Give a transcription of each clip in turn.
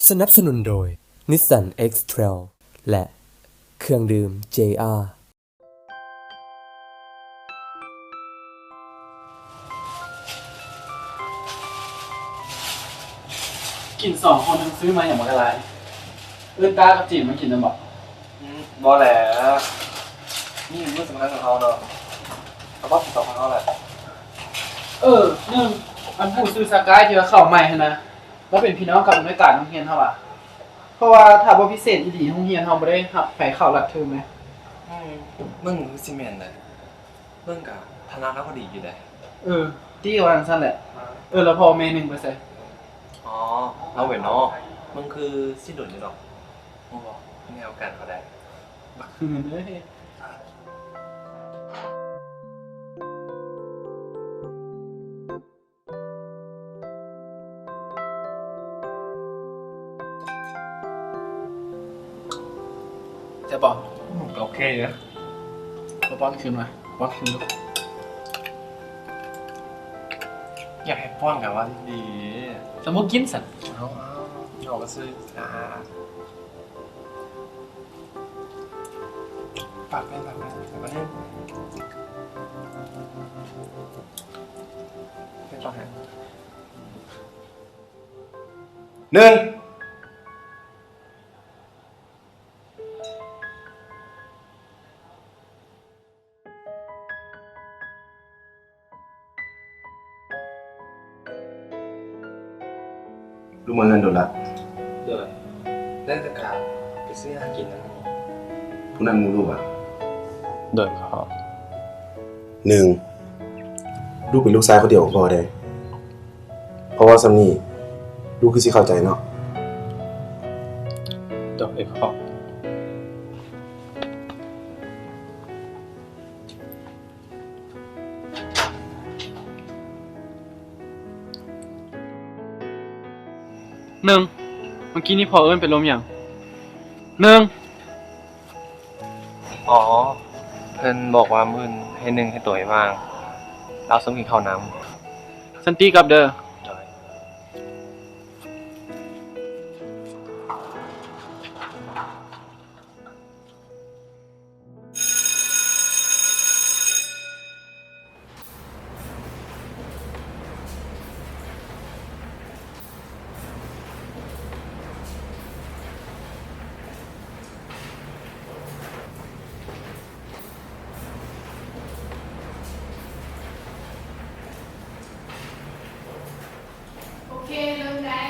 ສະໜັບສະໜູນໂດຍ ນິສສັນ ເອັກເທຣວ ແລະ ເຄື່ອງດື່ມ ເຈອາ. ກິນສອງຄົນ ຊື້ມາຫຍັງບັກຫຼາຍ? ເອີ້ນຕ້າກັບຈີນມາກິນນຳບໍ? ອືມ ບໍ່ແຫຼະ. ນີ້ມື້ສຳຄັນຂອງເຮົາເນາະ. ເຮົາຕ້ອງກິນສອງຄົນເຮົາແຫຼະ. ເອີ ໜຶ່ງ ອັນຜູ້ຊື່ສະກາຍທີ່ວ່າເຂົ້າໃໝ່ຫັ້ນນະ ລາວເປັນພີ່ນ້ອງກັບອຳນວຍການໂຮງຮຽນເຮົາວ່າ. ເພາະວ່າຖ້າບໍ່ພິເສດອີ່ຫຼີ ໂຮງຮຽນເຮົາບໍ່ໄດ້ຮັບໃຜເຂົ້າລັດເທີມເດ້. ອືມ ເບິ່ງຄືຊິແມ່ນແຫຼະ. ເບິ່ງກະຖານະລາວກໍດີຢູ່ໃດ. ເອີ ຕິວ່າຈັ່ງຊັ້ນແຫຼະ. ເອີ ແລ້ວພໍ່ແມ່ໜຶ່ງໄປໃສ? ອໍ ລາວໄປນອກ. ເບິ່ງຄືຊິດົນຢູ່ດອກ. ຮູ້ບໍ່ ເພິ່ນໃຫ້ໂອກາດເຂົາໄດ້. ບັກຫື່ນເອີຍ. ແຊບບໍ່? ອືມ ກໍໂອເຄຢູ່ນະ. ມາປ້ອນຄືນມາ ປ້ອນຄືນ. ຢາກໃຫ້ປ້ອນກະວ່າດີ. ຊັ້ນບໍ່ກິນຊັ້ນ. ເອົາ ເອົາ ເອົາກະຊື້. ອ່າ ຝາກແມ່ ຝາກແມ່ ຝາກແມ່. ໜຶ່ງ. ລູກມາເຮືອນດົນລະ? ໂດຍ ແລ້ວກະໄປຊື້ຫາກິນນຳໝູ່. ຜູ້ນັ້ນໝູ່ລູກຫວາ? ໂດຍພໍ່. ໜຶ່ງ ລູກເປັນລູກຊາຍຄົນດຽວຂອງພໍ່ເດ້. ພໍ່ເວົ້າສ່ຳນີ້ ລູກຄືຊິເຂົ້າໃຈເນາະ? ໂດຍພໍ່. ໜຶ່ງ ເມື່ອກີ້ນີ້ພໍ່ເອີ້ນໄປລົມຫຍັງ? ໜຶ່ງ. ອໍ ເພິ່ນບອກວ່າມື້ອື່ນໃຫ້ໜຶ່ງເຮັດໂຕໃຫ້ວ່າງ ລາວຊົວນກິນເຂົ້ານຳ. ສັນຕິກັບເດີ. ໂດຍ. ໂອເຄ ເລີ່ມໄດ້.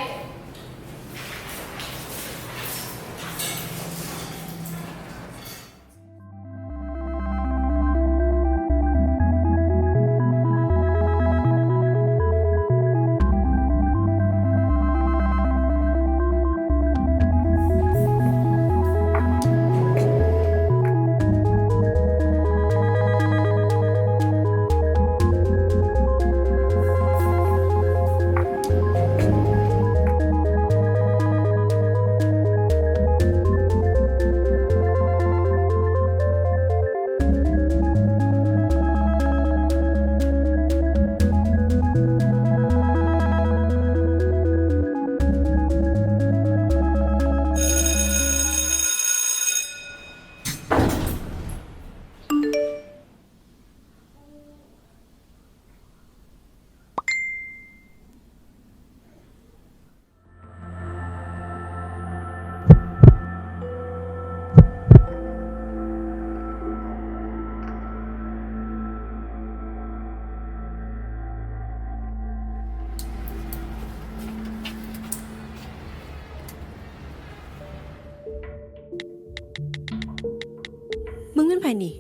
ມຶງແມ່ນໃຜນີ້?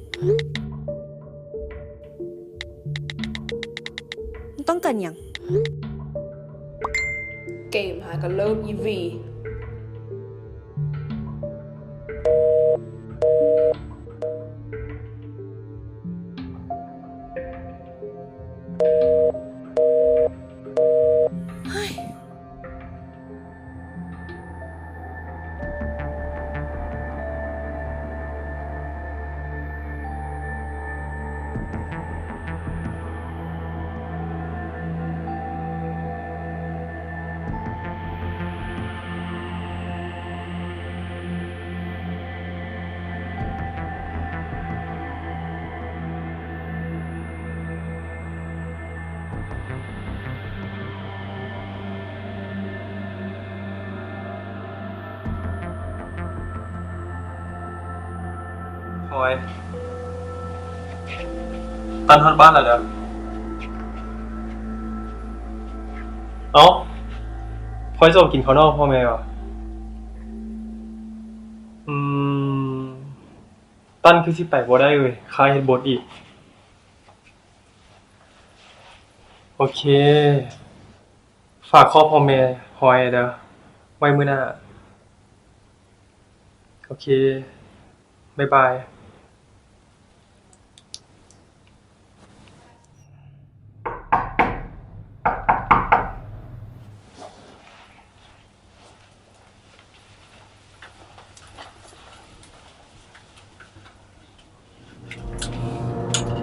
ມຶງຕ້ອງການຫຍັງ? ເກມຫາກະເລີກອີວີ. ໂອ້ຍ ຕັນຮອດບ້ານແລ້ວເດີ. ເອົ້າ ພອຍຊິອອກກິນເຂົ້ານອກພໍ່ແມ່ຫວາ? ອືມ ຕັນຄືຊິໄປບໍ່ໄດ້ເວີຍ ຄາເຮັດບົດອີກ. ໂອເຄ ຝາກຂໍພໍ່ແມ່ພອຍເດີ ໄວ້ມື້ໜ້າ. ໂອເຄ ບາຍບາຍ.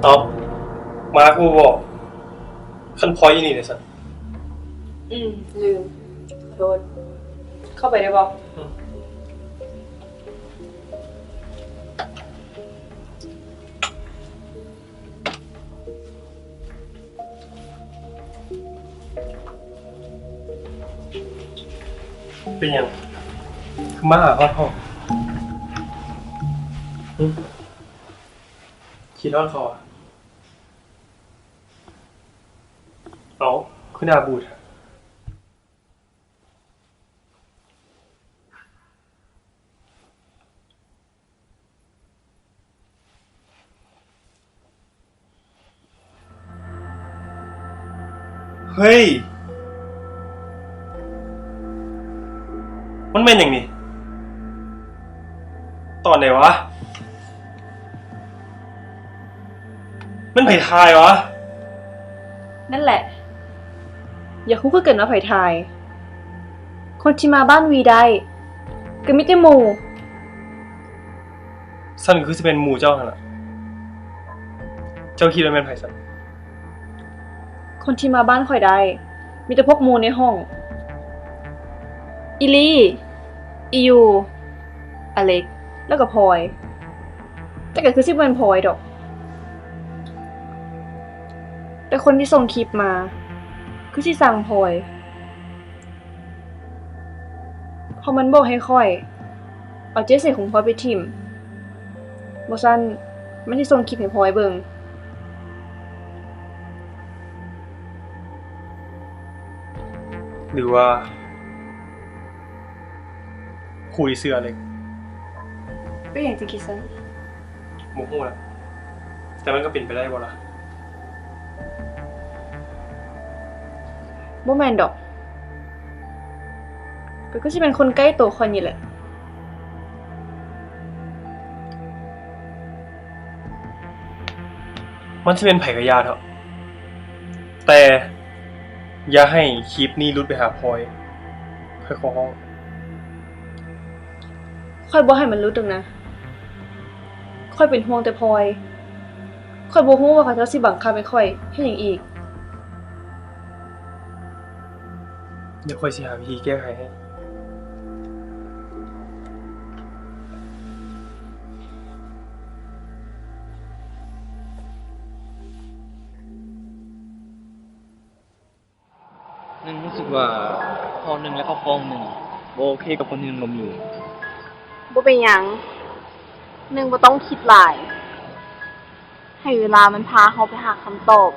ເອົ້າ ມາຄືບໍ່ບອກ ຄັນພອຍຢູ່ນີ້ເດຊັ້ນ? ອືມ ລືມ ຂໍໂທດ. ເຂົ້າໄປໄດ້ບໍ່? ອືມ. ເປັນຫຍັງ ຄືມາຫາຮອດຫ້ອງ? ຫຶ? ຄິດຮອດເຂົາຫວາ? ເອົ້າ ຄືໜ້າບູດ. ເຮີ້ຍ ມັນແມ່ນຫຍັງນີ້? ຕອນໃດຫວາ? ແມ່ນໃຜຖ່າຍຫວາ? ນັ້ນແຫຼະ ຢາກຮູ້ຄືກັນວ່າໃຜຖ່າຍ. ຄົນທີ່ມາບ້ານວີໄດ້ ກໍມີແຕ່ໝູ່. ຊັ້ນກໍຄືຊິແມ່ນໝູ່ເຈົ້າຫັ້ນລະ. ເຈົ້າຄິດວ່າແມ່ນໃຜຊັ້ນ? ຄົນທີ່ມາບ້ານຂ້ອຍໄດ້ ມີແຕ່ພວກໝູ່ໃນຫ້ອງ ອີລີ ອີຢູ ອາເລັກ ແລ້ວກໍພອຍ. ແຕ່ກໍຄືຊິບໍ່ແມ່ນພອຍດອກ. ແຕ່ຄົນທີ່ສົ່ງຄລິບມາ ຄືຊິຊ່າງພອຍ. ເພາະມັນບອກໃຫ້ຂ້ອຍເອົາໃຈໃສ່ຂອງພອຍໄປຖິ້ມ, ບໍ່ຊັ້ນມັນຊິສົ່ງຄລິບໃຫ້ພອຍເບິ່ງ. ຫຼືວ່າຜູ້ທີ່ຊື່ອາເລັກ? ເປັນຫຍັງຈຶ່ງຄິດຊັ້ນ? ບໍ່ຮູ້ລະ ແຕ່ມັນກໍເປັນໄປໄດ້ບໍ່ລະ? ບໍ່ແມ່ນດອກ, ກໍຄືຊິແມ່ນຄົນໃກ້ໂຕຂ້ອຍນີ້ແຫຼະ. ມັນຊິແມ່ນໃຜກໍຢ່າເຖາະ, ແຕ່ຢ່າໃຫ້ຄລິບນີ້ຫຼຸດໄປຫາພອຍ, ຂ້ອຍຂໍຮ້ອງ. ຂ້ອຍບໍ່ໃຫ້ມັນຫຼຸດດອກນະ. ຂ້ອຍເປັນຫ່ວງແຕ່ພອຍ. ຂ້ອຍບໍ່ຮູ້ວ່າເຂົາເຈົ້າຊິບັງຄັບໃຫ້ຂ້ອຍເຮັດຫຍັງອີກ. ດຽວຂ້ອຍຊິຫາວິທີແກ້ໄຂໃຫ້. ໜຶ່ງຮູ້ສຶກວ່າຫ້ອງໜຶ່ງ ແລະ ຄອບຄົວໜຶ່ງ ບໍ່ໂອເຄກັບຄົນທີ່ໜຶ່ງລົມຢູ່. ບໍ່ເປັນຫຍັງ, ໜຶ່ງບໍ່ຕ້ອງຄິດຫຼາຍ, ໃຫ້ເວລາມັນພາເຮົາໄປຫາຄຳຕອບ.